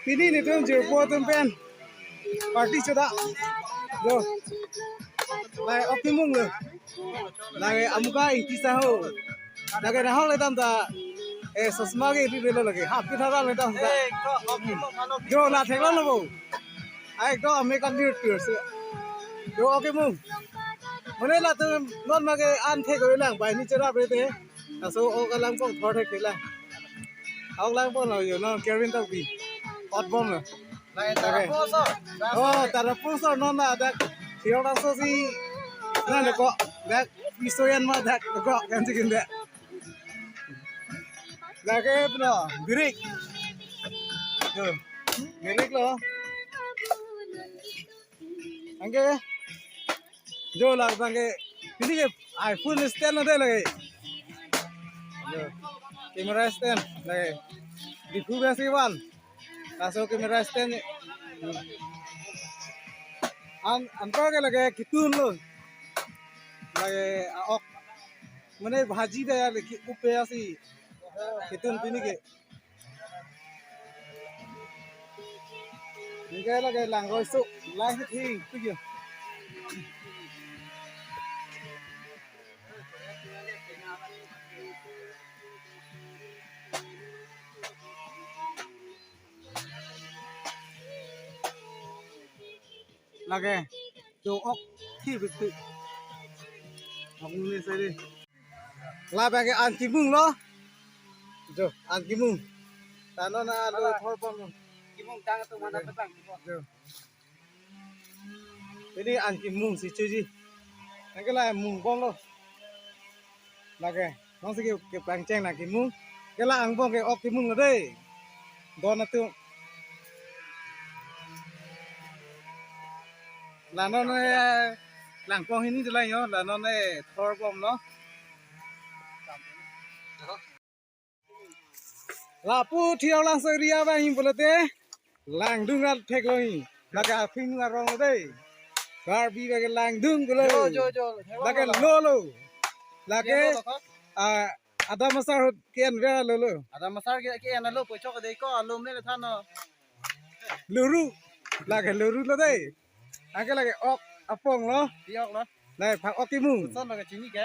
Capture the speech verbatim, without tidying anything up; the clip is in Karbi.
Pini netum jirpo atum pen party choda. Yo. Lake ok kemung lo. Lake amuka Ingti Saho. Lake nahok le dam ta. Eh, sosma ke ri lo lake. Hap ke thara le dam ta. Yo, la thek lo lo bo. Ai do ame kan dir tur se. Yo, ok kemung. Mane latum non ma ke an thek ko lang bai ni chera bre te. Laso ok alang pong thor thek lang. Ok lang pong lo yo no Kevin Tokbi. Ot bom lo. Lake. Oh, tara pulsar non na dak. Sior aso si. Na ko dak isoyan ma dak ko kan chicken dak. Lake pula birik. Yo. Birik lo. Anke. Jo la bang ke. Pini ke iPhone stand lo de lake. Yo. Camera stand lake. Di Diphu ke si wan. Laso camera stand. An anto ke lake ketun lo. Lake a-ok. Mane bhaji da ya lake upe asi. Ketun pini ke. Ningke lake lang roi so, lang si thing, tu ya. Lake, jo ok, thi bit thi. Ok, ni sari. Labang ke an kemung lo. Jo, an kemung. Tano na lo thor pon lo. Kemung tang tu mana petang. Jo. Pini an kemung si chuji. Anke la mung bom lo. Lake, non si ke, kepangcheng na kemung. Ke la angbong ke ok kemung lo dei. Don atum. La non eh, lang pong hini de la yo, la non eh, thor bom lo. Lapu Thir Hawlangso area abang him pulote langdung rat thek lo hi. Lake aphing arong lo dei. Karbi bang ke langdung pulo. Jo, jo, jo. Lake lo lo. Lake, lo lo ko? Ah, Adam Asar ahut ke-en ver lo lo. Adam Asar ke, ke-en lo, pochok dei ko, alo me le than lo. Luru. Lake luru lo dei. Anke lake ok apong lo. Pi ok lo. Lake phak ok kemung. Son lo ke chini ke.